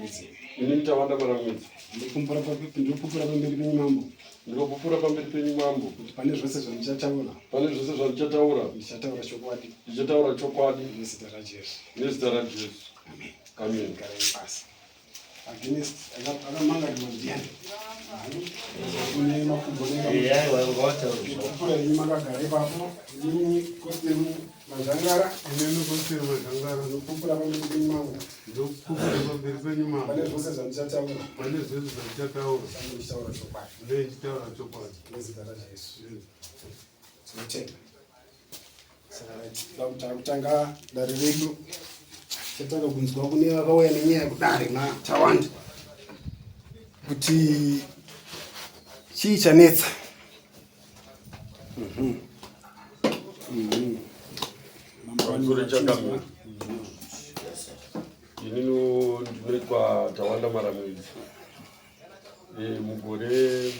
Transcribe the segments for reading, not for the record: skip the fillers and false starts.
Maramwidzi. Inini Tawanda Maramwidzi. Ndinopupura ndinopupura pamberi penyu mambo. Ndinopupura pamberi penyu mambo. Kuti pane zvose zvandichataura. Pane zvose zvandichataura. Ndichataura chokwadi. Ndichataura chokwadi. Nezita raJesu. Nezita raJesu. Amen. Amen. Garai pasi. Against akamangarirwa ndiani? Kune makumbo nekupupura yenyu makagara ipapo. Inini Constable Mazhangara. Inini Constable Mazhangara. Ndinopupura pamberi penyu mambo. Ndokupupura pamberi penyu mambo. Pane zvose zvandichataura. Pane zvose zvandichataura. Ndichange ndichitaura chokwadi. Ndinenge ndichitaura chokwadi. Nezita raJesu. Tinotenda. Saka takutanga dare redu. Chatanga kunzwa kune vakauya nenyaya kudare maTawanda kuti chii chanetsa. Pamusoro changamire. Inini ndinoitwa Tawanda Maramwidzi. E, mugore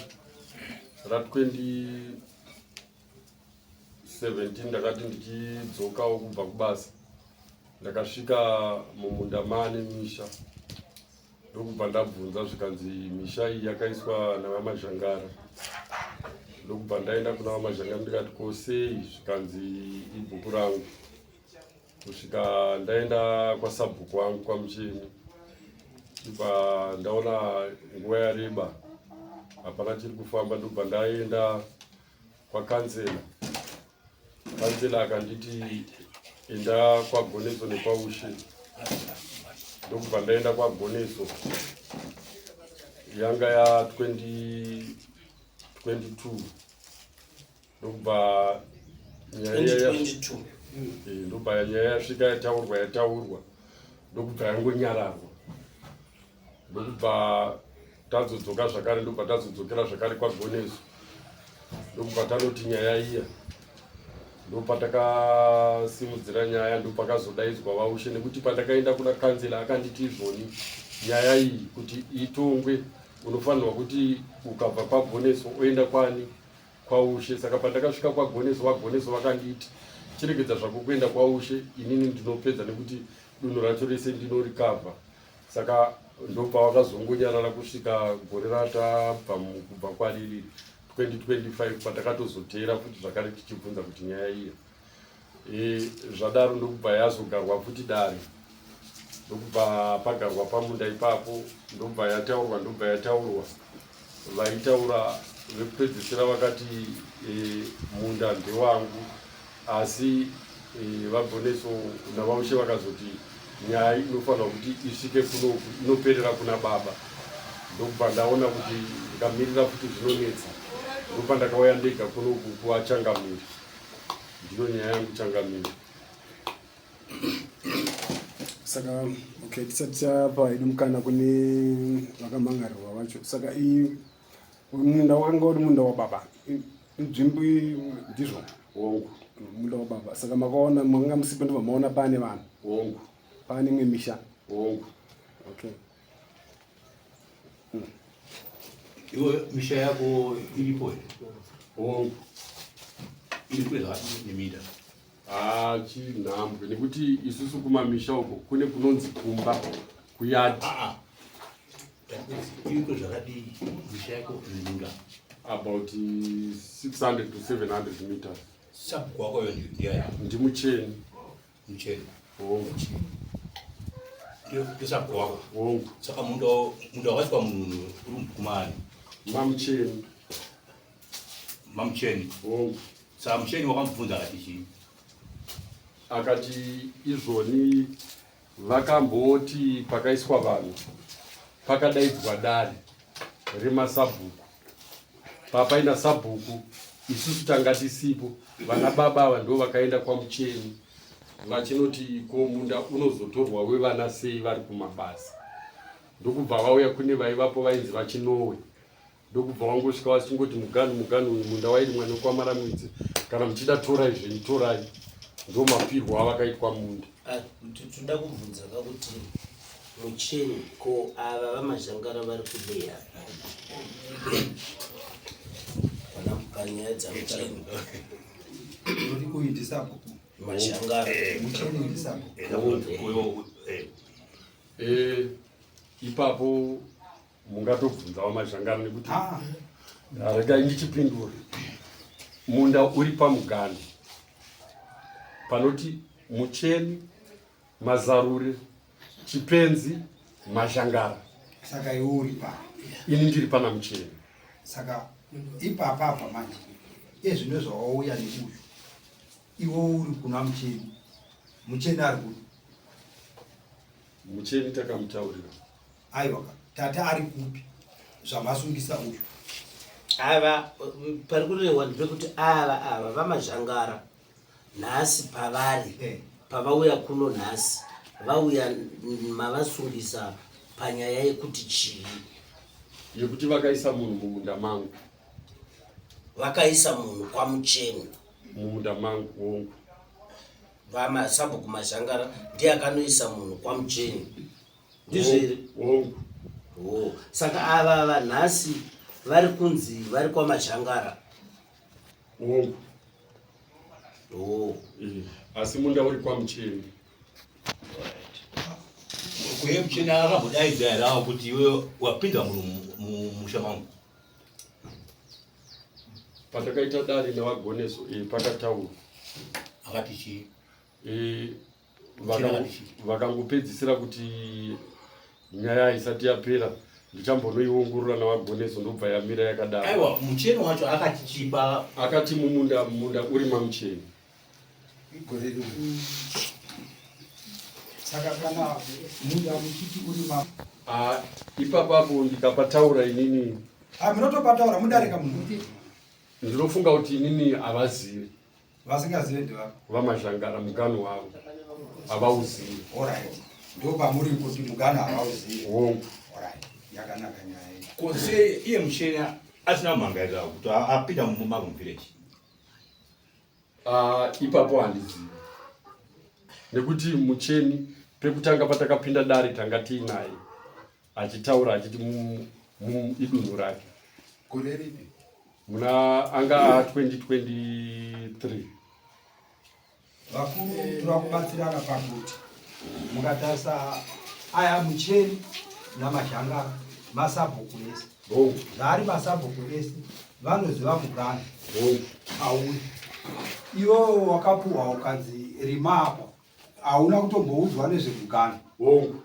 ra 2017 ndakati ndichidzokawo kubva kubasa ndakasvika mumunda maane misha ndokubva ndabvunza zvikanzi misha iyi yakaiswa navaMazhangara ndokubva ndaenda kuna vaMazhangara ndikati ko sei zvikanzi ibhuku rangu kusvika ndaenda kwasabhuku wangu kwaMucheni ndibva ndaona nguva yareba hapana chiri kufamba ndobva ndaenda kwakanzela kanzela akanditi enda kwaGoneso nekwaUshe ndokubva ndaenda kwaGoneso yanga ya 2022 ndokubva nyaya iya 2022 Eh, ndobva nyaya yasvika yataurwa yataurwa ndokubva yangonyararwa ndokubva tazodzoka zvakare ndobva tazodzokera zvakare kwaGoneso ndokubva tanoti nyaya iya ndopatakasimudzira nyaya ndopakazodaidzwa vaUshe nekuti pandakaenda kuna kanzela akanditi izvoni nyaya iyi kuti itongwe unofanirwa kuti ukabva kwaGoneso oenda kwani kwaUshe saka pandakasvika kwaGoneso vaGoneso vakanditi chiregedza zvako kuenda kwaUshe inini ndinopedza nekuti dunhu racho rese ndinorikavha saka ndopavakazongonyarara kusvika gore ratabva kubva kwariri 2025 patakatozoteera futi zvakare tichibvunza kuti nyaya iya e, zvadaro ndokubva yazogarwa futi dare ndokubva pagarwa pamunda ipapo ndobva yataurwa ndobva yataurwa vaitaura vekupedzisira vakati e, munda ndewangu asi e, vaGoneso navaUshe vakazoti nyaya inofanira kuti isvike kunoku inoperera kuna baba ndokubva ndaona kuti ndikamirira futi zvinonetsa ndobva ndakauya ndega kunoku kuachangamiri ndiyo nyaya yangu changamiri Saka okay, tisati tapa hedu mukana kune vakamhangarirwa vacho. Saka iyi munda wakanga uri munda wababa. Nzvimbo ndizvo hongu munda wababa. Saka makaona manga musipo ndobva maona pane vanhu hongu pane imwe misha. hongu Okay. Iwe misha yako iripo here? hongu Iri kure zvakadini neminda? Chinhambwe nekuti isusu kumamisha uko kune kunonzi kumba kuyadhi. Ah, ah. Iri kure zvakadii misha yako neminda? About 600 to 700 meters. Sabhuku wako iyo ndiyani? NdiMucheni. Mucheni. Hongu. Ndiyo sabhuku wako. Hongu. Saka munda munda wakaiswa munhu uri kumani? MaMucheni. MaMucheni. Hongu. Saka Mucheni wakamubvunza akati chii? Akati izvoni vakamboti pakaiswa vanhu pakadaidzwa dare remasabhuku papaina sabhuku isusu tanga tisipo vana baba ava ndo vakaenda kwaMucheni vachinoti ko munda unozotorwa wevana sei vari kumabasa ndokubva vauya kune vaivapo vainzi vaChinowe ndokubva wangosvika vachingoti muganhu muganhu uyu munda wairimwa nekwaMaramwidzi kana muchida torai zvenyu torai ndo mapirwo avakaitwa munda. Ah, toda kubvunza ka kuti Mucheni ko ava vaMazhangara vari kudei apa pana panyaya dzaMucheni Uri kuiti sabhuku. Mazhangara Mucheni ndi sabhuku. Uyo Eh, Ipapo mungatobvunza vamazhangara nekuti ah. Regai ndichipindura. Munda uri pamugano panoti Mucheni, Mazarure, Chipenzi, Mazhangara. Saka iwe uri pa? Ini ndiri pana Mucheni. Saka ipapa apa manje ezvino zvawauya neuyu iwe uri kuna Mucheni, Mucheni ari kupi? Mucheni takamutaurira. Aiwa tata ari kupi zvamasungisa uyu? Ava pari kurehwa ndepekuti ava ava vamazhangara nhasi pavari eh. Pavauya kuno nhasi vauya mavasungisa panyaya yekuti chii? Yekuti vakaisa munhu mumunda mangu. Vakaisa munhu kwaMucheni. Mumunda mangu hongu. Vamasabhuku Mazhangara ndiye akanoisa munhu kwaMucheni. Ndizvo here? Hongu. Oh, saka ava vanhasi vari kunzi vari kwaMazhangara. Hongu. Oh. Eh, asi munda uri kwaMucheni. Kuye Mucheni akambodaidza here awo kuti iwe wapinda munhu mumusha mangu? Patakaita dare navaGoneso eh, pakataurwa. Akati chii? Eh, vakangopedzisira kuti nyaya isati yapera ndichambonoiongorora navagoneso ndobva yamira yakadaro. Aiwa, mucheni wacho akati chipa. Akati mumunda munda uri mamucheni. Igore rimwe. Saka kana munda muchiti uri ma Ah, ipapapo ndikapataura inini. Ah, munotopataura mudarika munhu. Ndinofunga kuti inini havazivi. Vasingazive ndevako. VaMazhangara muganhu wavo havauzivi. Alright. Ndo pamuri kuti muganhu havauzivi. Hongu. Alright. Yakanaka nyaya iyi. Ko sei iye mucheni asina kumhangairira kuti apinda muMaroon village? Ah, ipapo handizivi nekuti mucheni pekutanga patakapinda dare tanga tiinaye achitaura achiti idunhu rake. Gore ripi? Muna anga 2023. Vakuru tiri kubatsirana pakuti mukatarisa aya Mucheni naMazhangara masabhuku ese zvaari masabhuku ese vanoziva muganhu auyi iwewe wakapuhwa ukanzi rima apa hauna kutomboudzwa nezvemuganhu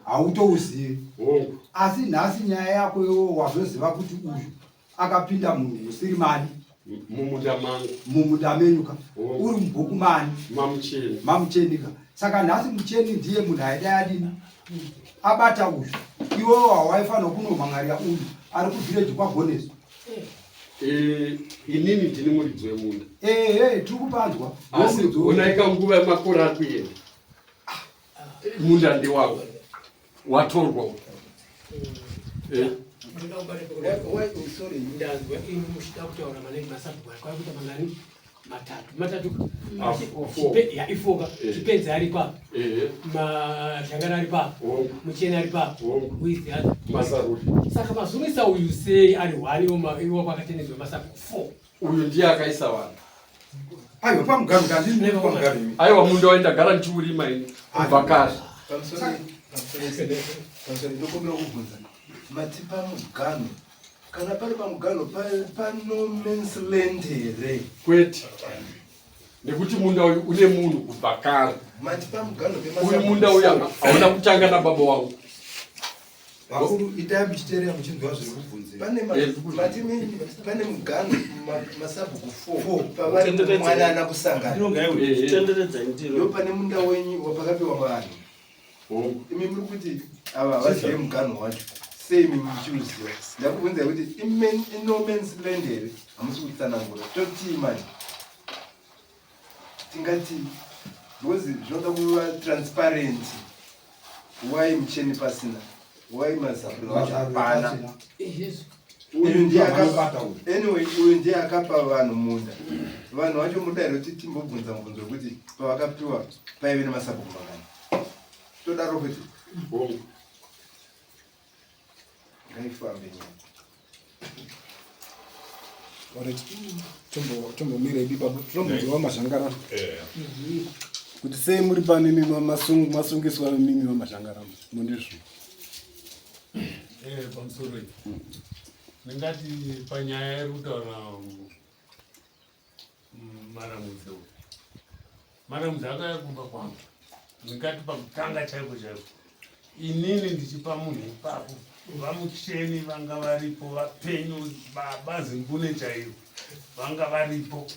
hautouzivi asi nhasi nyaya yako iwewe wazoziva kuti uyu akapinda munhu usiri mani mumunda mangu mumunda menyu ka uri mubhuku mani mamucheni mamucheni ka saka nhasi Mucheni ndiye munhu aida adini abata uyu iwewe hawaifanira kunomhan'arira uyu ari kuvhireji kwaGoneso. Eh, inini ndini muridzi wemunda. Ehe, tiri kupanzwa. Asi onaika nguva yemakore ari kuenda munda ndewangu watorwa. Eh. Sorry, ndanzwa imi muchida kutaura manenge masabhuku kwakuita mangani matatu matatu Ah, four. Ya ifoka. Eh. Chipenzi ari papo, Mazhangana ari papo, Mucheni ari papo, Hongu. Who is the other? Mazaruri. Saka mazungisa uyu sei ari one iwo kwakatenedzwa masabhuku four? Uyu ndiye akaisa vanhu. Aiwa, pamuganhu kandini pamuganhu imi. Aiwa, munda waindagara ndichiurima ini kubva kare. Pamusoro, pamusoro, pamusoro, ndokumbira kubvunza. Mati pamuganho. Kana pari pamuganho pano man's land here? Kwete, nekuti munda uyu une munhu kubva kare. Mati pamuganho Uyu munda uyu hauna kutanga nababa wangu. Vakuru itai muchiteerera muchinzwa zviri kubvunzira. Pane mati pane muganho masabhuku 4 pavari kumwanana kusangana. Tenderedza ndiro. Ndo pane munda wenyu wapakapiwa vanhu. Hongu. Imi muri kuti ava havazive muganho wacho. Sei imi muchiuziva? Ndakubvunzai kuti ino man's land here? Hamusi kutsanangura. Totii manje? Tingati because zvinoda kuva transparent. Why Mucheni pasina? Why Mazaruri wacho hapana? Uyu ndiye akapa anyway, uyu ndiye akapa vanhu munda. Vanhu vacho muda here kuti timbobvunza mubvunzo wekuti pavakapiwa paive nemasabhuku mangani? Todaro kuti Hongu. ngaifambe nyaya. Alright. Tombomira ipi ipapo tombonzwa Mazhangara kuti sei muri pano imi masungiswa mimi vaMazhangara mundizvo. Eh, pamusoro iyi ndingati panyaya iri kutaura Maramudzi uyu Maramudzi akauya kumba kwangu ndingati pakutanga chaiko chaiko inini ndichipa munhu ipapo vamucheni vanga varipo vapenyu baba zimbune chaivo vanga varipo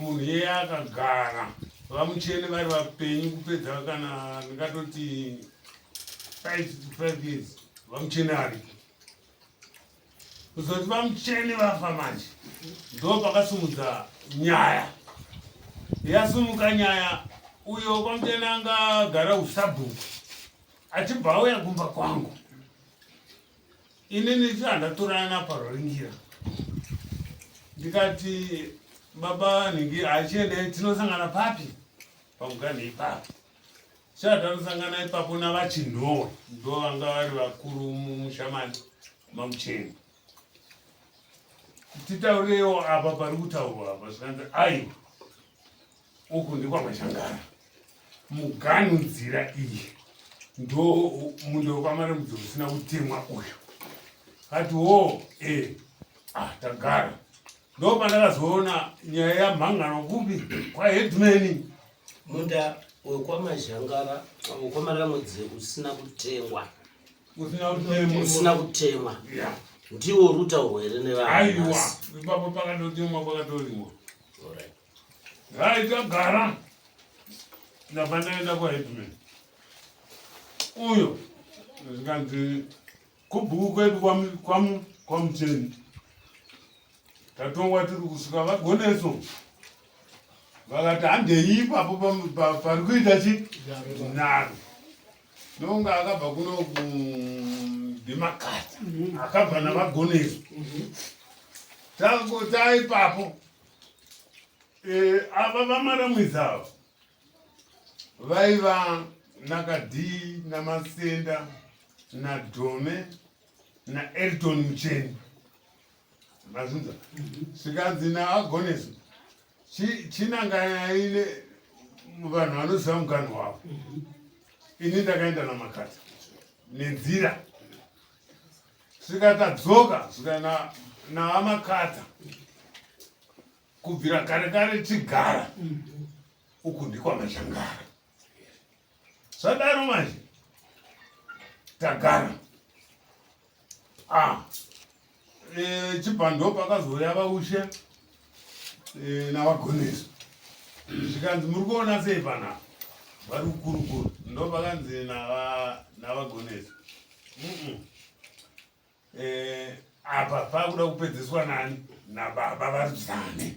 munhu iyeye akagara vamucheni vari vapenyu kupedza kana ndingatoti 5 years vamucheni aripo kuzoti vamucheni vafa manje ndo pakasumudza nyaya yasumuka nyaya uyo kwamucheni anga agara usabhuku achibva auya kumba kwangu inini chandatorana naparoringira ndikati baba nhingi achiendei tinosangana papi pamuganhu ipapo Chatanosangana ipapo navaChinhowe ndo vanga vari vakuru mumushamani maMucheni. Titaurewo apa pari kutaurwa apa zvikanzi aiwa uku ndekwaMashangara muganhu nzira iyi ndo munda wekwaMaremudzi usina kutemwa uyu ati wo e ah tagara ndo pandakazoona nyaya yamhangano kupi kwaheadman munda wekwamazhangara wekwamaramudzi usina kutengwa usina kutemwa ndiwo rutaurwa here nevanhuaiwa ipapo pakatotemwa pakatorimwa hai tagara ndabva ndaenda kwaheadman uyo zvikanzi Kubhuku kwedu kwaMucheni tatongwa tiri kusvika vagoneso vakati handei ipapo pari kuita chi nharo nonga akabva kuno kudimakata akabva navagoneso taipapo eh, ava vamaramwisa ava vaiva nakadii namasenda nadhome naelton mucheni mazvinza zvikanzi naagoneso chinanganai vanhu vanoziva muganhu wavo ini ndakaenda namakata nenzira svika tadzoka svika naamakata kubvira kare kare tigara uku ndikwamachangara zvadaro manje tagara ah e, chibva pakazouya vaushe e, navagonesi zvikanzi muri kuona sei panapa vari kukurukura ndo pakanzi navagonesi Eh, apa pakuda kupedzeswa nani nababa varudzane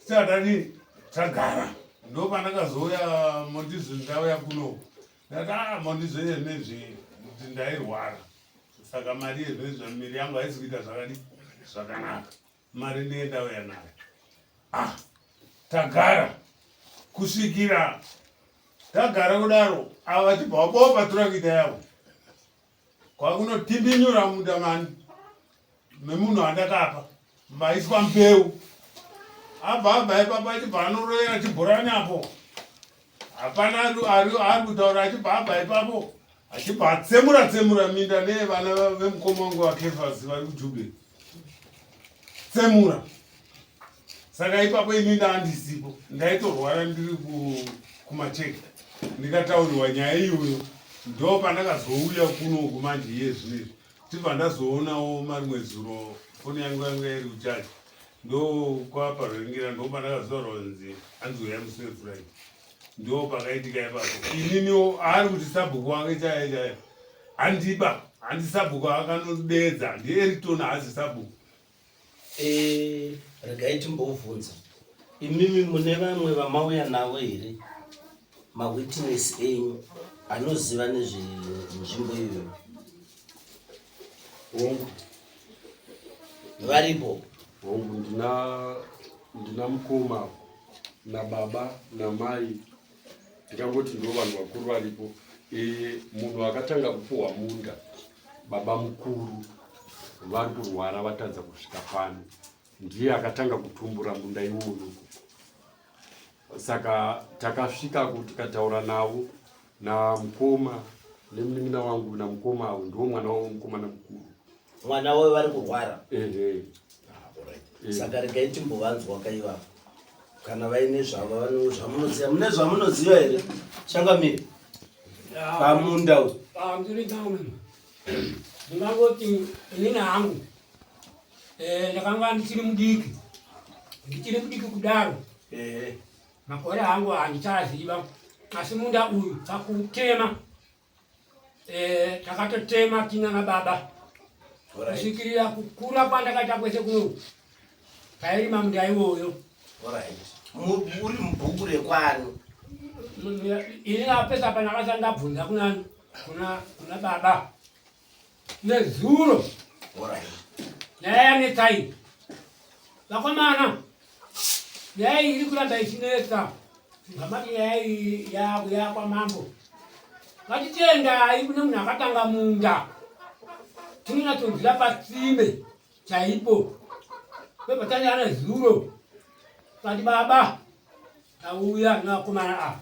sadani tagara ndopandakazouya mondizvo ndauya kunoku ndati a ah, mondizvo yezvinezvi kuti ndairwara saka mari yezvinezvi miri yangu haisi kuita zvakadi zvakanaka mari ndiye ndauya nayo ah tagara kusvikira tagara kudaro ava vachibva vabopa turakita yavo kwakunotimbinyura munda mani memunhu andakapa maiswa mbeu abva abva ipapa achibva anoroyera chibhorani apo hapana ari kutaura achibva abva ipapo achibva atsemura tsemura minda nevana vemukoma wangu vakefasi vari kujubek tsemura saka ipapo ini ndaandisipo ndaitorwara ndiri kumacheki ndikataurirwa nyaya iyoyo ndo pandakazouya kunoku manje iye zvinezvi tibva ndazoonawo marimwe zuro foni yangu yanga iri kuchaji ndokwaparingira ndo pandakazotaurwa kunzi hanzi uya musi wefriday ndo pakaitika ipapo ininiwo aari kuti sabhuku wake chaiye chaiye handiba handi sabhuku akanodedza ndieriton haazi sabhuku Eh, regai timbovhunza imimi mune vamwe vamauya navo here mawitness enyu anoziva nezvenzvimbo iyoyo Hongu. Varipo. Hongu ndina ndina mukoma nababa namai ndikangoti ndo vanhu vakuru varipo. E, munhu akatanga kupuhwa munda baba mukuru vari kurwara vatadza kusvika pano ndiye akatanga kutumbura munda iwoyo saka takasvikako tikataura navo namukoma Nemunin'ina wangu namukoma avo ndiwo mwana wavo mukomana mukuru. Mwana wavo vari kurwara? Ehe. Ah, Saka regai timbovanzwa kaivavo kana vaine zvavo zvamunoziva. Mune zvamunoziva here changamire pamunda uyu? Ndingangoti inini hangu eh, ndakanga ndichiri mudiki, ndichiri mudiki kudaro makore hangu handichaziva, asi munda uyu pakutema eh, takatotema tina nababa kusvikirira kukura kwandakaita kwese kuno tairima munda iwoyo. Uri mubhuku rekwani? Ini napesa panakasa ndabvunza kunani kuna kuna baba nezuro. Nyaya yanetsa iyi vakomana, nyaya iyi iri kuramba ichinetsa. Ngamati nyaya iyi yakwamambo, ngatitendai kune munhu akatanga munda, tinonyatsonzwira patsime chaipo. Kwepatanyana zuro kati baba tauya nevakomana ava,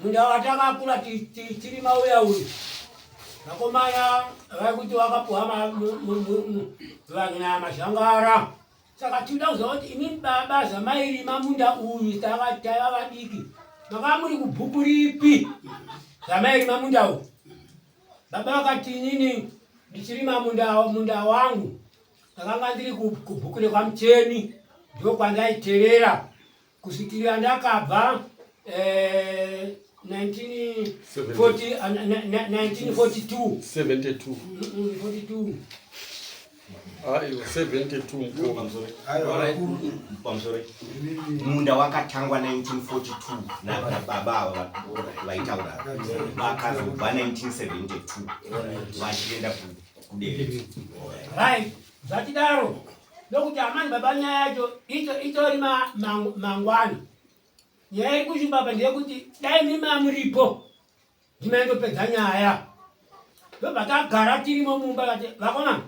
munda watakakura tiri mauya uyu, vakomana vaikuti wakapuwa vanhu namazhangara. Saka tinoda kuziva kuti imi baba zvamairima munda uyu taiva vadiki, makava muri kubhuku ripi zvamairima munda uyu? Baba vakati inini ndichirima munda wangu ndakanga ndiri kubhuku rekwaMucheni, ndokwandaiterera kusvikira ndakabva 1942. 72. 42. Aiwa, 72 mukoma. Pamusoro, munda wakatangwa 1942 nababa ava vaitaura, vakazobva 1972 vachienda kuDeredzo. Right, zvatidaro ndokuti amani baba, nyaya yacho itori mangwana. Nyaya iri kuchibaba ndeyekuti dai mima muripo ndimaindopedza nyaya. Ndobva tagara tirimo mumba, vati vakomana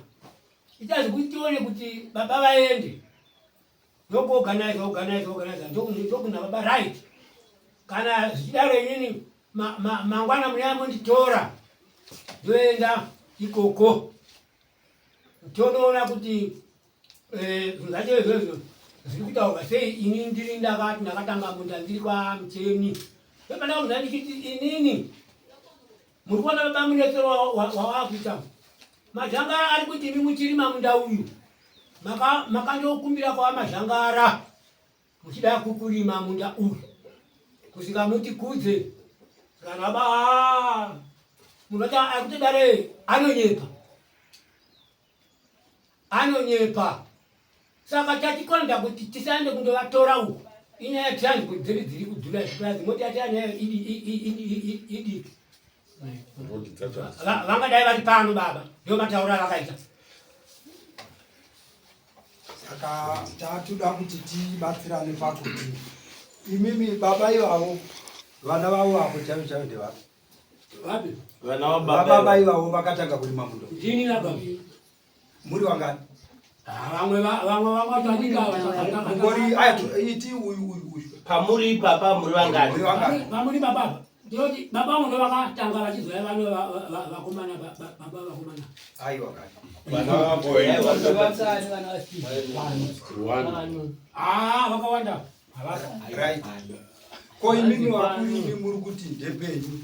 ita zvekuti tione kuti baba vaende ndokuorganize organize organize, ndokuna baba right, kana zvichidaro inini mangwana mune amonditora ndoenda ikoko tonoona kuti zvinhu zvacho izvozvo zviri kutaurwa sei. Ini ndiri ndakati ndakatanga munda ndiri kwaMucheni, ndopandakamuza ndichiti inini muri kuona baba munetsero wawakuita Mazhangara ari kuti imi muchirima munda uyu makandokumbira kwava Mazhangara muchida kukurima munda uyu kusvika muti kudze kana baba munhu acho ari kutodare anonyepa, anonyepa. Saka tatikonda kuti tisaende kundovatora uku inyaya yetransport dzedu dziri kudhura plus moti yati yanyaya idiki, vangadai vari pano baba ndo matauro avakaita. Saka tatoda kuti tibatsirane pakuti imimi baba ivavo vana vavo apo chaivo chaivo ndevapi? Vapi? Vana vababa ivavo vakatanga kurima munda. Ndini baba. Muri wangani? Vamwe vamwe vamwe aya iti uyu uyu uyu. Pamuri ipapa muri vangani? Muri vangani? Pamuri baba. Ndinoti baba vangu ndo vakatanga vachizouya vano vakomana baba vakomana. Aiwa kani. Ah, vakawanda. Right. Ko imimi vakuru imi muri kuti ndepenyu.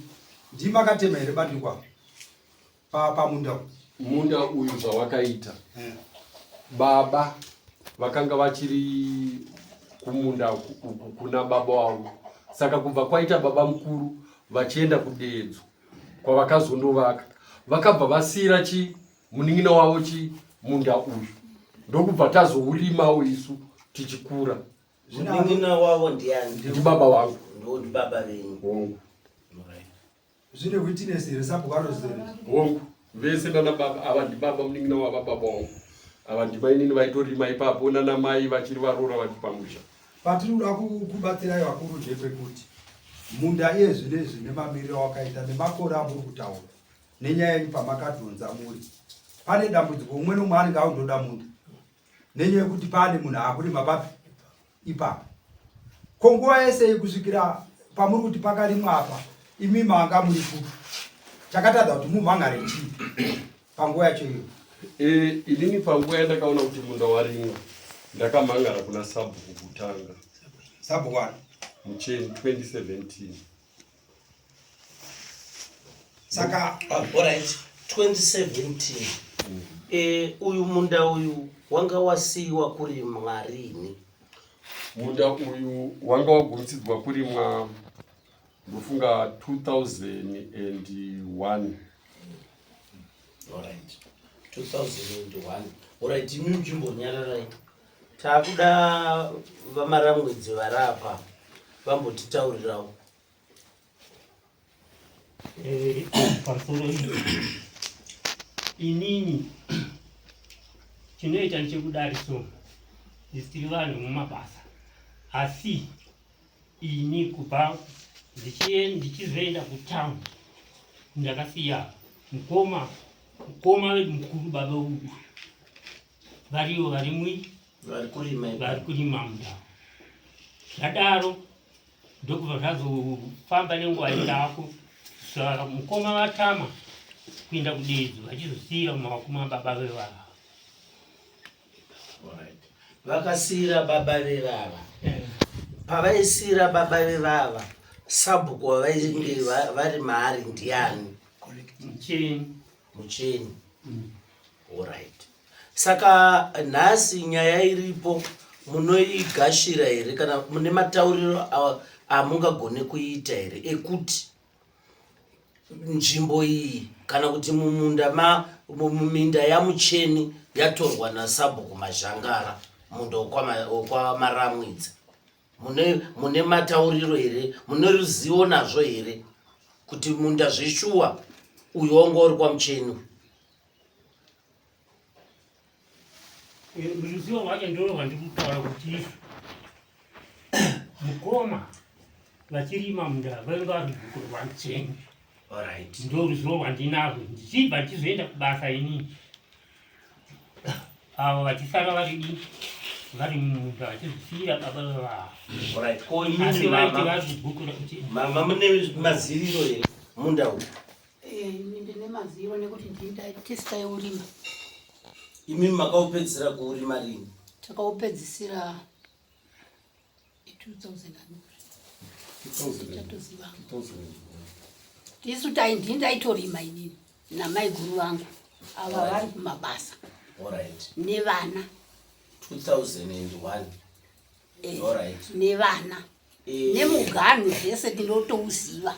Ndimakatema here bandikwa? Pamunda uyu. Munda uyu zvawakaita. Baba vakanga vachiri kumunda uku kuna baba wavo. Saka kubva kwaita baba mukuru vachienda kuDedzo kwavakazondovaka, vakabva vasiyira chi munin'ina wavo chi munda uyu, ndokubva tazourimawo isu tichikura. Munin'ina wavo ndiani? Ndibaba vangu. Ndo ndibaba venyu. Hongu. Zvine witness here sabhuku anozere? Hongu, vese nana baba ava ndibaba munin'ina wava baba wangu. Ava ndimainini vaitorima ipapo nana mai vachiri varoora vari pamusha. Patiri kuda kubatsirai vakuru ndepekuti munda iye zvinezvi nemamiriro awakaita nemakore amuri kutaura nenyaya yenyu pamakadhonza muri pane dambudziko, umwe nomwe anenge aundoda munda nenyaya yekuti pane munhu akurima papi ipapo. Ko nguva yese iyi kusvikira pamuri kuti pakarimwa apa, imi manga muri kupi? Chakatadza kuti mumhan'are chii panguva yacho iyo? E, inini panguva yandakaona kuti munda warimwa ndakamhan'ara kuna sabhuku kutanga. Sabhuku ani? Mucheni 2017. Saka alright 2017 eh, uyu munda uyu wanga wasiiwa kurimwa rini? Munda uyu wanga wagumitsidzwa kurimwa ndofunga 2001. Alright 2001. Alright, imi muchimbonyararai, takuda vamaramwedzi varapa vambotitaurirawo. Eh, pamusoro iyi inini chinoita nechekudari so isu tiri vanhu mumabasa asi ini kubva ndichizoenda kutown ndakasiya mukoma mukoma vedu mukuru baba uyu variyo varimwi vari kurima mundau zvadaro ndokubva zvazofamba nenguva itako saka mukoma vatama kuenda kudedzo vachizosiira mumaoko mababa vevava. Vakasiira baba vevava. Pavaisiira baba vevava, sabhuku wavainge vari maari ndiani? Mucheni. Mucheni. Alright. Saka nhasi nyaya iripo munoigashira here kana mune matauriro amungagone kuita here ekuti nzvimbo iyi kana kuti mumunda ma muminda yamucheni yatorwa nasabhuku Mazhangara munda wokwaMaramwidza mune, mune matauriro here mune ruzivo nazvo here kuti munda zveshuwa uyu wanga uri kwamucheni? Ruzivo rwacho ndiro rwandiri kutaura kuti isu mukoma vachirima munda vainge vari bhuku rwamucheni. Ndo ruzivo rwandinarwo ndichibva ndichizoenda kubasa inini avo vachisara vari vari mumunda vachizisiira baba vavavo. Asi vaiti vari kubhuku rakuti mama mune maziviro here munda uyu? Eh, ini ndine maziro nekuti tisi taiurima. Imi makaupedzisira kuurima rini? Takaupedzisira 2000. Tisu tai ndini ndaitorima inini namaiguru vangu ava vari kumabasa. Alright. Nevana. 2001. Eh, Alright. Nevana. Eh. Nemuganhu zvese ndinotouziva.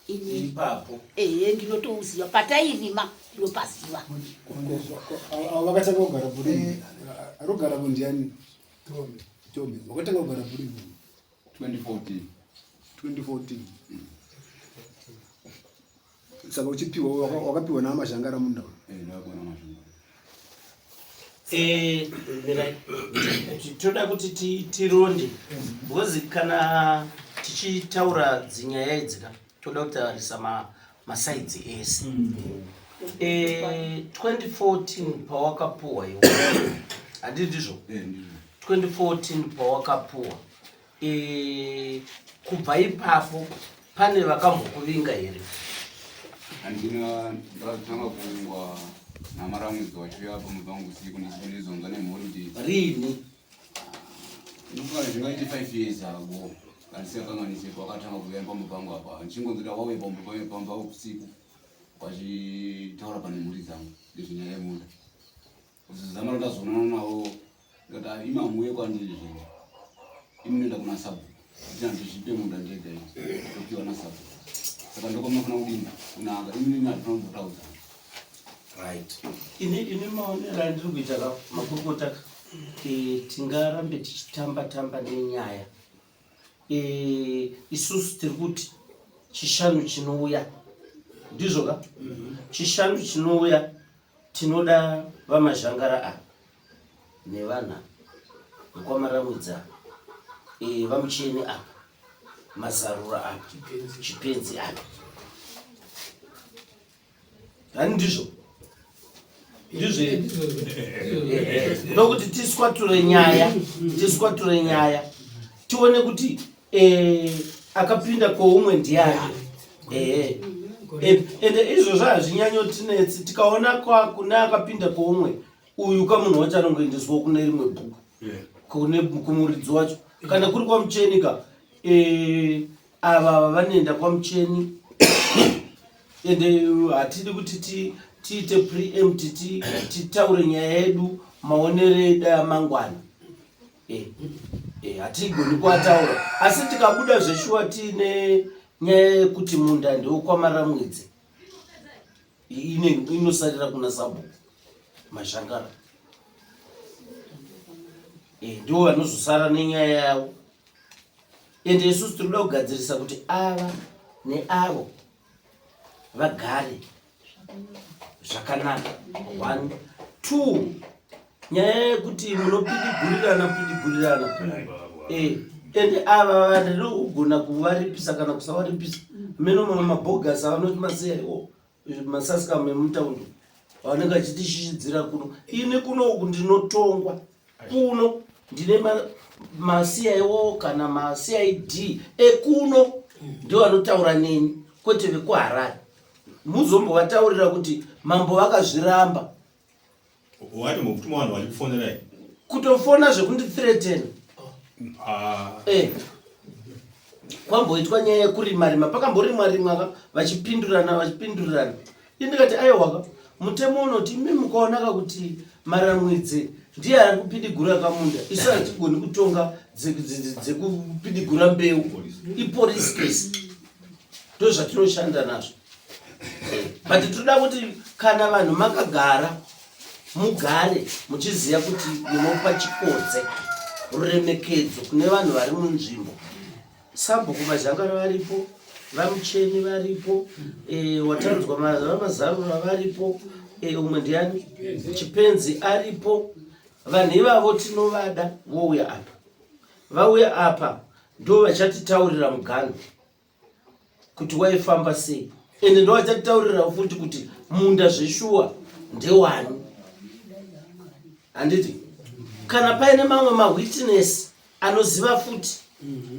Ipapo. Ehe, ndinotouziva patairima ndinopaziva. Vakatanga kugara buri arikugara kundiani? Tommy. Vakatanga kugara buri 2014. 2014. Saka uchipiwa wakapiwa naMazhangara munda. Eh, ndakapiwa naMazhangara. Eh, toda kuti tironde because kana tichitaura dzinyaya idzi ka toda kutarisa masaidzi ese. 2014 pawakapuwa iwe, handii ndizvo? 2014 pawakapuwa, kubva ipapo pane vakambokuvinga here? Handina. Ndakatanga kuvingwa namaramwidzi wachiuya pamba pangu usiku ndizonzwa nemhuri kuti Rini? Ndinofunga zvingaite 5 years ago handisingakanganise wakatanga kuuya pamba pangu apa ndichingonzwa wauye pamba pamba usiku wachitaura pane mhuri dzangu nezvenyaya yemunda. Kuzozama ndazonana navo ndikati imi hamuuye kwandiri zvenyu, imi munoenda kuna sabhuku kuti handizvipe munda ndega ini topiwa nasabhuku, saka ndokwamafana kudini kunaka imi nini hatifana kumbotaudzana. Right, ini maonero andiri kuita ka makurukota ka, tingarambe tichitamba tamba nenyaya. Isusu tiri kuti chishanu chinouya, ndizvo ka? Chishanu chinouya tinoda vaMazhangara ava nevana vekwaMaramwidza, vaMucheni apa, Mazarura apa, Chipenzi apa, hani ndizvo? Ndizvo ndokuti tiswature nyaya, tiswature nyaya tione kuti akapinda kwoumwe ndiani. Ehe. Ende izvozvo hazvinyanyotinetsi tikaona kune akapinda kwoumwe uyu kamunhu wacho anongoendeswa kune rimwe bhuku kune kumuridzi wacho kana kuri kwamucheni ka eh, ava vanoenda kwamucheni ende hatidi kuti tiite preempt titaure nyaya yedu maonero edu amangwana eh, eh, hatigoni kuataura asi tikabuda zveshuwa tiine nyaya yekuti munda ndewokwaMaramwidze inosarira kuna sabhuku Mazhangara eh, ndivo vanozosara nenyaya yavo ende isusu tiri kuda kugadzirisa kuti ava neavo vagare zvakanaka one two nyaya yekuti munopidighurirana pidighurirana eh, ende ava vanhu ndinogona kuvaripisa kana kusavaripisa meno mamwe mabhogasi avanoti masiaiwo masaskam emutaundi vanenge vachitishishidzira kuno ini kuno uku ndinotongwa kuno ndine maCIO kana maCID ekuno ndio vanotaura neni kwete vekuHarare muzombovataurira kuti mambo vakazviramba Watombotuma vanhu vachikufonerai? Kutofona zvekundithreaten. Ah. Eh. Kwamboitwa nyaya yekurima rima, pakamborimwa rimwa ka vachipindurana vachipindurana. Ini ndikati aiwa ka mutemo unoti imi mukaonaka kuti Maramwidze ndiye ari kupidigura kamunda isu hatigoni kutonga dzekupidigura mbeu ipolice case ndozvatinoshanda nazvo but tinoda kuti kana vanhu makagara mugare muchiziva kuti munopa chikodze ruremekedzo kune vanhu vari munzvimbo sabhuku Mazhangara varipo vaMucheni varipo e, watanzwa vaMazarura varipo e, umwe ndiani Chipenzi aripo vanhu ivavo tinovada vouya apa vauya apa ndo vachatitaurira muganho kuti waifamba sei ende ndovachatitaurira futi kuti munda zveshuwa ndewani handiti kana paine mamwe mawitness anoziva futi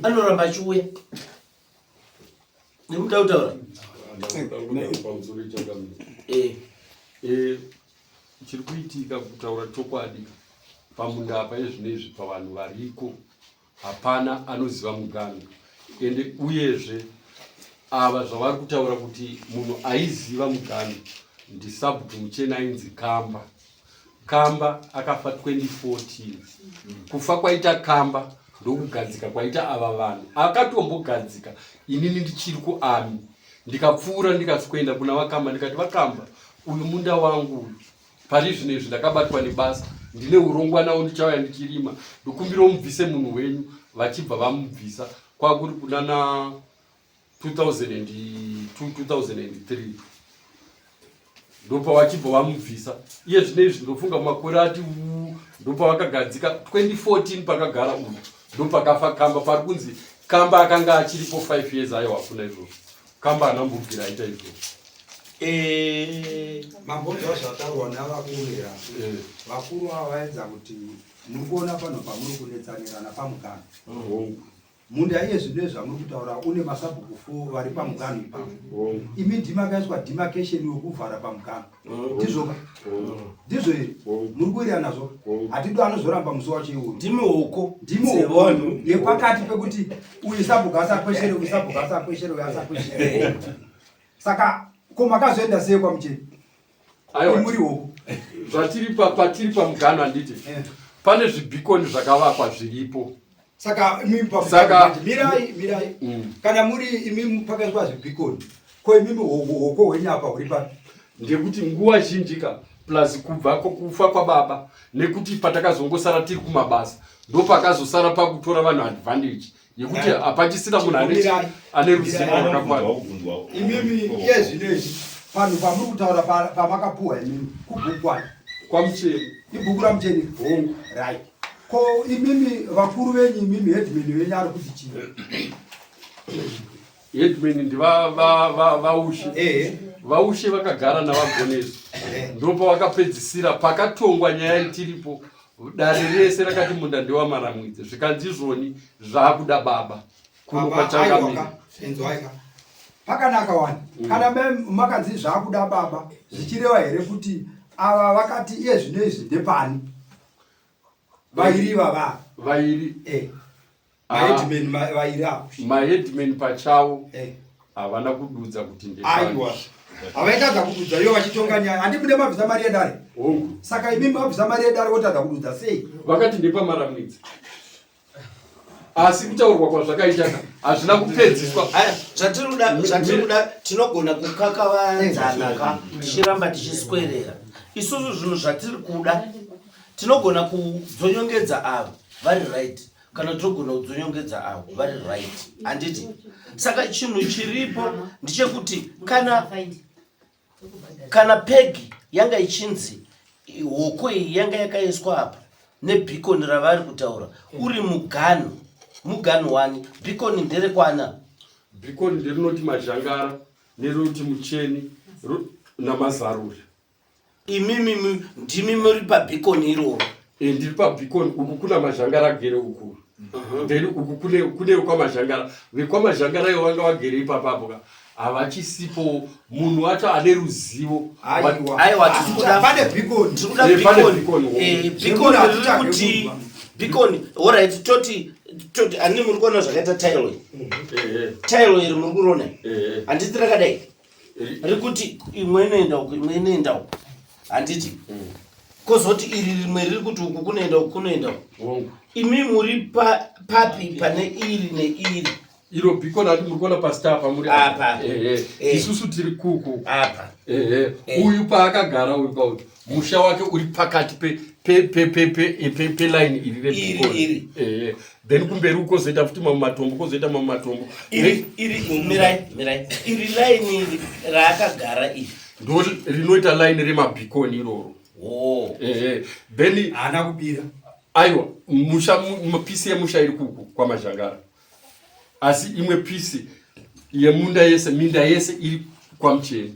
anoramba achiuya nemuda kutaura eh. Eh, chiri kuitika kutaura chokwadi pamunda apa ezvino izvi pavanhu variko hapana anoziva muganhu ende uyezve ava zvavari kutaura kuti munhu aiziva muganhu ndisabhuku Muchena ainzi Kamba. Kamba akafa 2014. Kufa kwaita Kamba ndokugadzika kwaita ava vanhu. Akatombogadzika inini ndichiri kuarmy ndikapfuura ndikasikuenda kuna vaKamba ndikati vaKamba uyu munda wangu uyu pari zvino izvi ndakabatwa nebasa ndine urongwa nawo ndichauya ndichirima ndokumbira mubvise munhu wenyu vachibva vamubvisa kwakuri kunana 2002 2003 ndopavachibva vamubvisa iye zvino izvi ndofunga makore ati ndopavakagadzika 2014 pakagara uyu ndopakafa Kamba pari kunzi Kamba akanga achiripo 5 years aiwa hakuna izvozvo Kamba anambobvira aita izvozvo eh, mambonzwa zvataurwa navakuru here eh. Vakuru ava vaedza kuti muri kuona pano pamuri kunetsanirana pamuganho munda iye zvino zvamuri kutaura une masabhuku four vari pamuganho ipapo imi ndimakaiswa demarcation wekuvhara pamuganho ndizvoka ndizvo here muri kuwirirana nazvo hatido anozoramba musi wacho iwoyo ndimi hoko ndimi hoko yepakati pekuti uyu sabhuku asakweshere uyu sabhuku asakweshere uyu asakweshere saka ko makazoenda sei kwaMucheni muri hoko zvatiri patiri pamuganho handiti eh. pane zvibhikoni zvakavakwa zviripo saka saka mirai mirai mm. kana muri imi pakaiswa zvibhikoni ko imimi hoko hwenyu apa huri papi ndekuti nguva zhinji ka plus kubva kufa kwababa nekuti patakazongosara tiri kumabasa ndopakazosara pakutora vanhu advantage yekuti hapachisina munhu ane ruzivo rwakakwana imimi iye zvino izvi panhu pamuri kutaura pamakapuhwa imimi kubhukwani kwaMucheni ibhuku raMucheni hongu right ko imimi vakuru venyu imimi headman venyu ari kuti chii Headman ndivaUshe vaUshe vakagara navaGoneso ndopavakapedzisira pakatongwa nyaya itiripo dare rese rakati munda ndewaMaramwidze zvikanzi izvoni zvaakuda baba kuno kwachangamira. Pakanaka wani. Kana makanzi zvakuda baba zvichireva here kuti ava vakati iye zvino izvi ndepani? Vairi ivava. Vairi. Eh. Maheadman vairi avo. Maheadman pachavo. Eh. Havana kududza kuti ndepani. Aiwa. Havaitadza kududza ivo vachitonga nyaya. Handi mune mabvisa mari yedare. Hongu. Saka imi mabvisa mari yedare votadza kududza sei? Vakati ndepamaramwidzi. Asi kutaurwa kwazvakaita ka hazvina kupedziswa. Aya, zvatiri kuda zvatiri kuda tinogona kukakavadzana ka tichiramba tichiswerera. Isusu zvinhu zvatiri kuda tinogona kudzonyongedza avo vari right kana tinogona kudzonyongedza avo vari right handiti saka chinhu chiripo ndechekuti kana kana pegi yanga ichinzi hoko iyi yanga yakaiswa apa nebhikoni ravari kutaura uri muganhu muganhu wani bhikoni nderekwana bhikoni nderinoti mazhangara nerinoti mucheni namazaruri Imimi ndimi muri pabhikoni iroro. Eh, ndiri pabhikoni uku kuna mazhangara agere uku. Then uku kune kune kwamazhangara. Vekwamazhangara ivo vanga vagere ipapapo ka. Havachisipo munhu wacho ane ruzivo. Aiwa. Aiwa tiri kuda pane bhikoni. Tiri kuda eh, pane bhikoni. Eh, bhikoni riri kuti bhikoni. Alright toti toti ani muri kuona zvakaita tile iri. Eh, Tile iri muri kuona. Eh. Handiti rakadai. Rikuti imwe inoenda uku imwe inoenda uku. Handiti? Kozoti iri rimwe riri kuti uku kunoenda uku kunoenda uku. Imi muri papi pane iri neiri? Iro bhikoni hati muri kuona pastar pamuri apa. Isusu tiri kuku. Apa. Uyu paakagara uyu pauyu musha wake uri pakati pe pe pe pe pe pe pe line iri rebhikoni. Then kumberi uko kozoita futi mamwe matombo kozoita mamwe matombo. Iri iri mirai mirai. Iri line iri raakagara iri. Ndo rinoita line remabhikoni iroro. Oh. Then haana kubira. Aiwa musha pisi yemusha iri kuku kwamazhangara. Asi imwe pisi yemunda yese minda yese iri kwamucheni.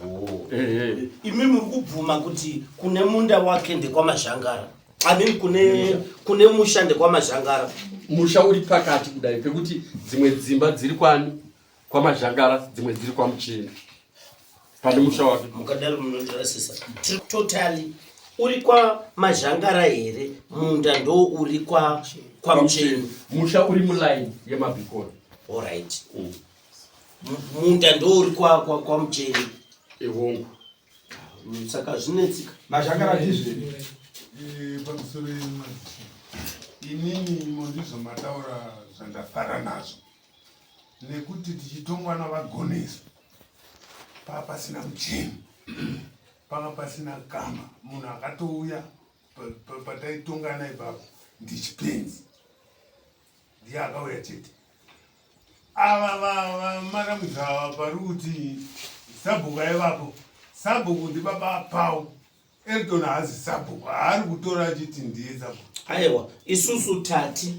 Oh. Imi muri kubvuma kuti kune munda wake ndekwamazhangara. I mean kune kune musha ndekwamazhangara. Musha uri pakati kudai pekuti dzimwe dzimba dziri kwani kwamazhangara dzimwe dziri kwamucheni. Pane musha wake. Mukadaro munondirasisa. Tiri totally uri kwamazhangara here munda ndo uri kwa kwamucheni. Musha uri muline yemabhikoni. All right. Munda ndo uri kwa kwa kwamucheni. Ehongu. Saka zvinetsika. Mazhangara ndizvo. Pamusoro inini imo ndizvo mataura zvandafara nazvo nekuti tichitongwa navagonesi pava pasina muchini pava pasina kama munhu akatouya pataitongana ipapo ndichipenzi ndiye akauya chete ava vamaramudza ava pari kuti sabhuku aivapo sabhuku ndibaba pau Elton haazi sabhuku haari kutora achiti ndiye sabhuku. Aiwa isusu tati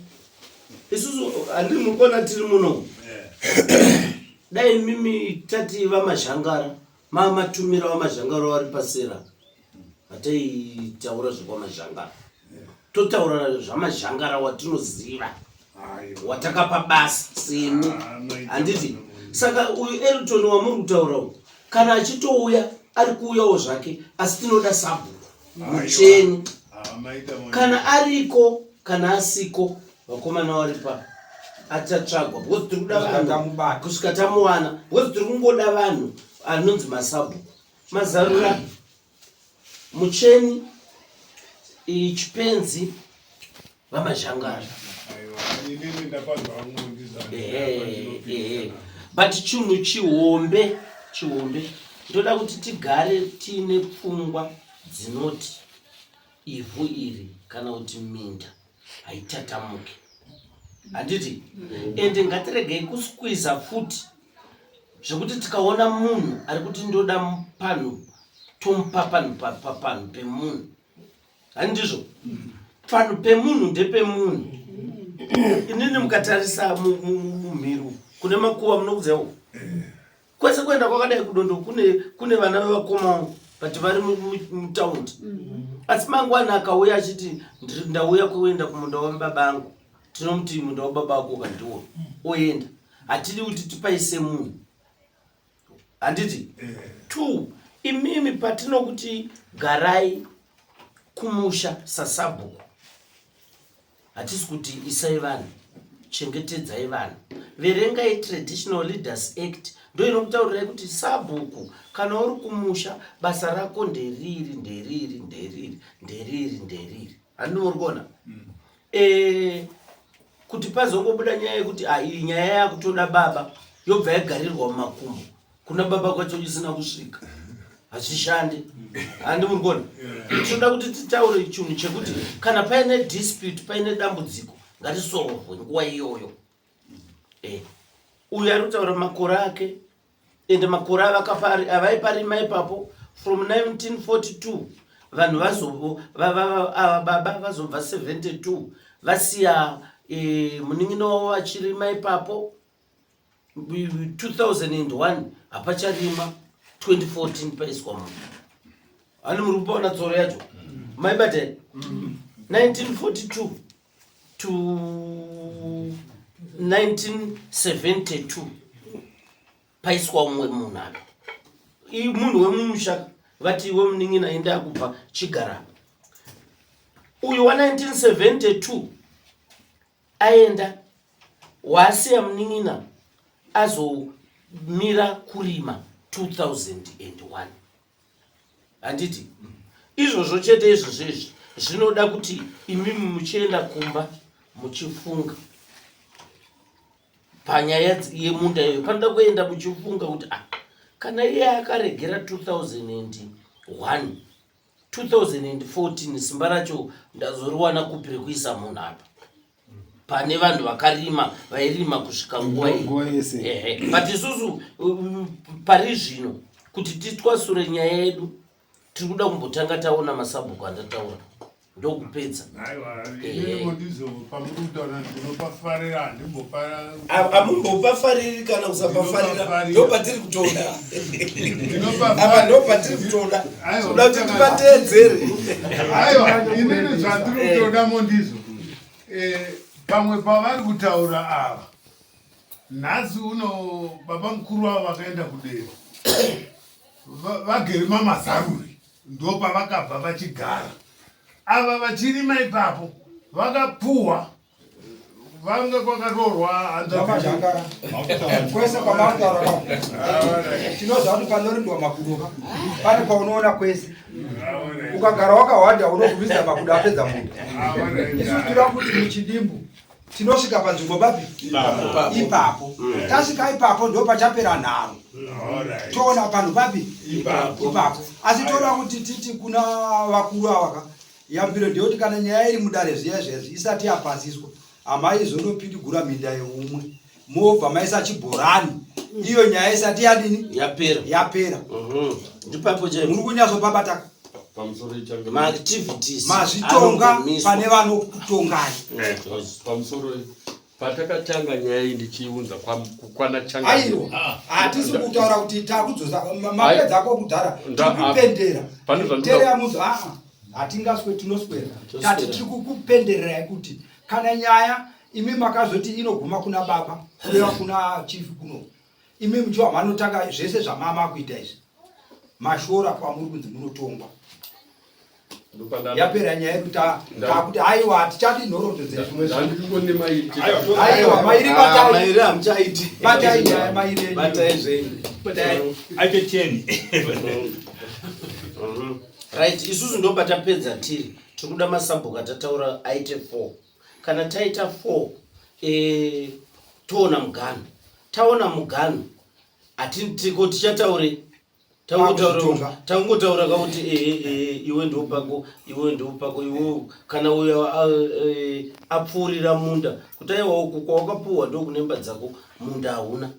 isusu handi muri kuona tiri muno dai mimi tati vamazhangara mamatumira vamazhangara vari pasera hataitaura zvekwamazhangara totaura zvamazhangara watinoziva watakapa basa semi handiti saka uyu Elton wamuri kutaura uyu kana achitouya ari kuuyawo zvake asi tinoda sabhuku mucheni kana ariko kana asiko vakomana vari pa achatsvagwa because tiri kuda vanhu kusvika tamuwana because tiri kungoda vanhu anonzi masabhuku mazarura mucheni chipenzi vamazhangara but chinhu chihombe chihombe ndoda kuti tigare tiine pfungwa dzinoti ivhu iri kana kuti minda haitatamuke handiti ende ngatiregei kuskwiza futi zvekuti tikaona munhu ari kuti ndoda panhu tomupa panhu panhu pemunhu handizvo panhu pemunhu ndepemunhu inini mukatarisa mumhiru kune makuva munokudzawo kwese kuenda kwakadai kudondo kune kune vana vevakoma vangu but vari mutaundi asi mangwana akauya achiti ndauya kuenda kumunda wababa angu tinomuti munda wababa ako kandiwo oenda hatidi kuti tipaise munhu. Handiti? Two, imimi patinokuti garai kumusha sasabhuku hatisi kuti isai vanhu chengetedzai vanhu verengai traditional leaders act ndo inokutaurirai kuti sabhuku kana uri kumusha basa rako nderiri nderiri nderiri nderiri nderiri handini muri kuona mm. e, kuti pazongobuda nyaya yekuti ah, iyi nyaya yakutoda baba yobva yagarirwa mumakumbo kuna baba kwacho isina kusvika hazvishande handi muri kuona tinoda kuti titaure chinhu chekuti kana paine dispute paine dambudziko ngatisorovwe nguva iyoyo eh. Uyu ari kutaura makore ake ende makore avaiparima ipapo from 1942 vanhu vazo ava baba vazobva 72 vasiya e, munin'ina wavo vachirima ipapo 2001 hapacharimwa 2014 paiswa munhu ani muri kupaona tsoro yacho maibata here 1942 to 1972 paiswa umwe munhu apa munhu wemumusha vati iwe munin'ina enda akubva chigara uyu wa 1972 aenda waasiya munin'ina azomira kurima 2001 handiti izvozvo chete izvozvo izvi zvinoda kuti imimi muchienda kumba muchifunga panyaya yemunda iyoyo panoda kuenda muchifunga kuti ah kana iye akaregera 2001 2014 simba racho ndazoriwana kupi rekuisa munhu apa pane vanhu vakarima vairima kusvika nguva iyi but isusu pari zvino kuti titwasure nyaya yedu tiri kuda kumbotanga taona masabhuku andataura ndokupedza amumbopafariri kana kusapafarira ndopatiri kutoda apa ndopatiri kutoda kuda kuti tipateedzere aiwa inini zvandiri kutoda mondizo eh, pamwe pavari kutaura ava nhasi uno baba mukuru avo vakaenda kudera vagere mamazaruri ndopavakabva vachigara ava vachirima ipapo vakapuhwa vanga kwakaroorwa hanzvamazhangara kwese kwamataura tinoziva kuti panorindwa makudo ka pane paunoona kwese ukagara wakahwanda unogumisa makudo apedza munhu isu tinoda kuti muchidimbu tinosvika panzvimbo papi ipapo mm. tasvika ipapo ndo pachapera nharo toona panhu papi ipapo asi toda kuti titi kuna vakuru avaka yambiro ndeyekuti kana nyaya iri mudare zviya zviya isati yapasiswa hamaizonopidigura minda yeumwe mobva maisa chibhorani iyo nyaya isati yadini yapera yapera mhm. ndipapo chaipo muri kunyatsopabata pamusoro ichange maactivities mazvitonga pane vanokutongai eh, pamusoro patakatanga nyaya iyi ndichiunza kukwana changa aiwa hatisi kutaura kuti takudzosa mapedza ako kudhara tikupendera tereya muzo aa hatingaswe tinoswera tati tiri kukupendererai kuti kana nyaya imi makazoti inoguma kuna baba kureva kuna chief kuno imi muchiwa manotanga zvese zvamama kuita izvi mashora kwamuri kunzi munotongwa yapera nyaya yekuti takuti aiwa hatichadi nhoroondo dzezvimweaiwa mairi ah, hamuchaiti batai nyaya mairi batai zvenyu aite cheni right isusu ndopatapedza tiri tiri kuda masabhuku atataura aite four kana taita four e, toona muganhu taona muganhu hatitiko tichataurei tangotaura kakuti ehe ehe iwe ndopako iwe ndopako iwe kana uyo e, apfuurira munda kuti aiwa uku kwawakapuhwa ndokunemba dzako munda hauna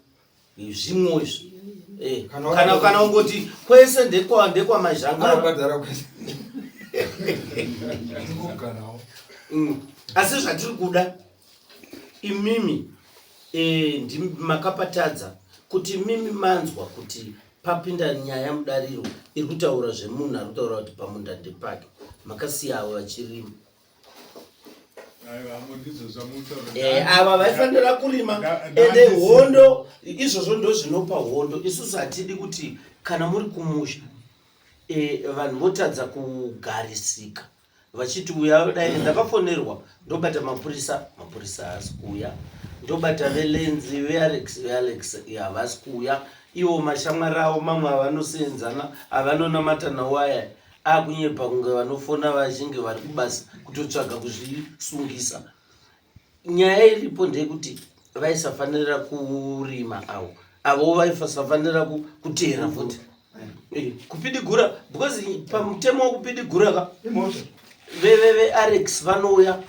zvimwe izvi eh, kana kana ungoti kwese ndekwa ndekwa mazhangara mm. asi zvatiri kuda imimi eh, makapatadza kuti imimi manzwa kuti papinda nyaya mudariro iri kutaura zvemunhu ari kutaura kuti pamunda ndepake makasiya avo vachirima. Eh, ava vaifanira kurima ende hondo izvozvo ndo zvinopa hondo isusu hatidi kuti kana muri kumusha eh, vanhu votadza kugarisika vachiti uya dai ndakafonerwa ndobata mapurisa mapurisa haasi kuuya ndobata velenzi vealex vealex havasi kuuya iwo mashamwari avo mamwe avanoseenzana avanonamata nawo aya akunyepa kunge vanofona vachinge vari kubasa kutotsvaga kuzvisungisa nyaya iripo ndeyekuti vaisafanira kurima avo avo vaisafanira kuteera futi eh, kupidigura because pamutemo wekupidigura ka vevevearex vanouya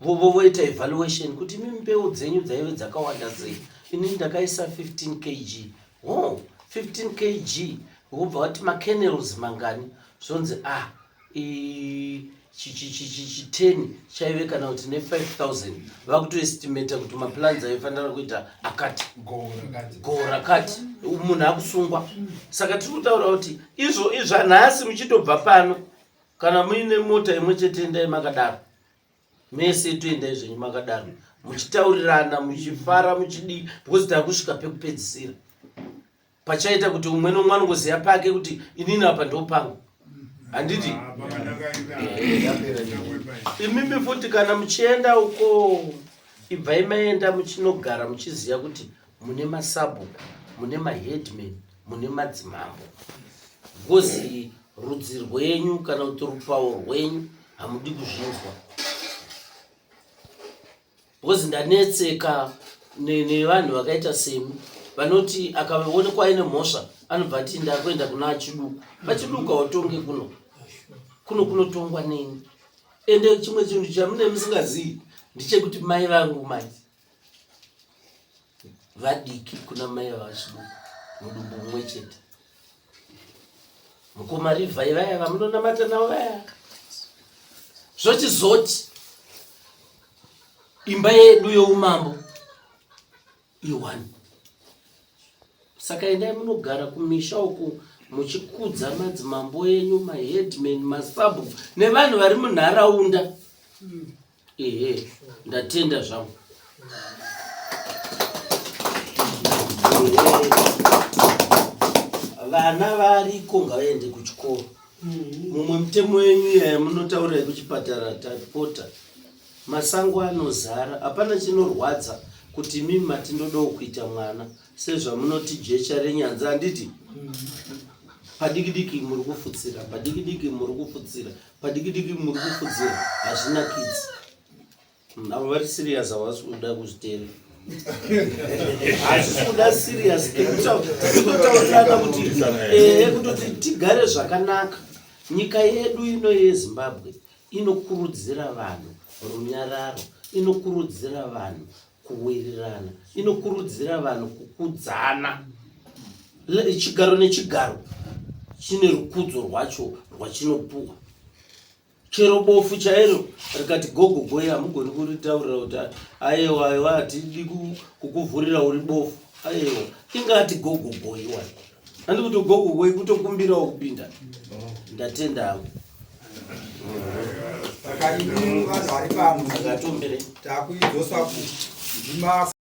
voita evaluation kuti imi mbeu dzenyu dzaive dzakawanda sei ini ndakaisa 15 kg oh, 15 kg wobva wati makenels mangani zvonzi ah chiteni chaive kana kuti ne 5000 vakutoestimata kuti maplans aifanira kuita akati goho rakati munhu akusungwa saka tiri kutaura kuti izvo izvanhasi muchitobva pano kana muine mota imwe chete endai makadaro mese toendai zvenyu makadaro muchitaurirana muchifara muchidii because takusvika pekupedzisira pachaita kuti umwe nomwe anongoziva pake kuti inini apa ndopangu handiti imimi futi kana muchienda uko ibvai maenda muchinogara muchiziva kuti mune masabhuku mune maheadman mune madzimambo because rudzi rwenyu kana kuti rupawo rwenyu hamudi kuzvinzwa because ndanetseka nevanhu vakaita semi vanoti akaonekwa aine mhosva anobva ati ndakuenda kuna achiduku vachiduku hautonge kuno kuno kunotongwa neni ende chimwe chinhu chamune musingazii ndechekuti mai vangu mai vadiki kuna mai vavachiduku mudumbu mumwe chete mukoma rivhai vaya vamunonamata navo vaya zvochizoti imba yedu youmambo ione saka endai munogara kumisha uku muchikudza madzimambo enyu maheadman masabhuku nevanhu vari munharaunda Ehe, ndatenda zvangu. Vana variko ngavaende kuchikoro. Mumwe mutemo wenyu yaya munotaura yekuchipatara tapota. Masango anozara, hapana chinorwadza kuti imimi mati ndodawo kuita mwana sezvamunoti jecha renyanza handiti? Padikidiki muri kufutsira, padikidiki muri kufutsira. Padikidiki muri kufudzira hazvinakidzi. Hmm, avo vari serious havasi kuda kuzviteerera. Hazvisi kuda serious tikutotaurana kuti ehe kutoti tigare zvakanaka. Nyika yedu ino yeZimbabwe inokurudzira vanhu runyararo, inokurudzira vanhu kuwirirana, inokurudzira vanhu kukudzana. Chigaro nechigaro chine rukudzo rwacho rwachinopuwa. Chero bofu chairo rikati gogogoi hamugoni kuritaurira kuti ayewa ayewa hatidi kukuvhurira uri bofu ayewa ingati gogogoi wani handi kuti gogogoi kutokumbirawo kupinda ndatenda hangu saka imi vanhu vari pano takuidzosa ku ndima.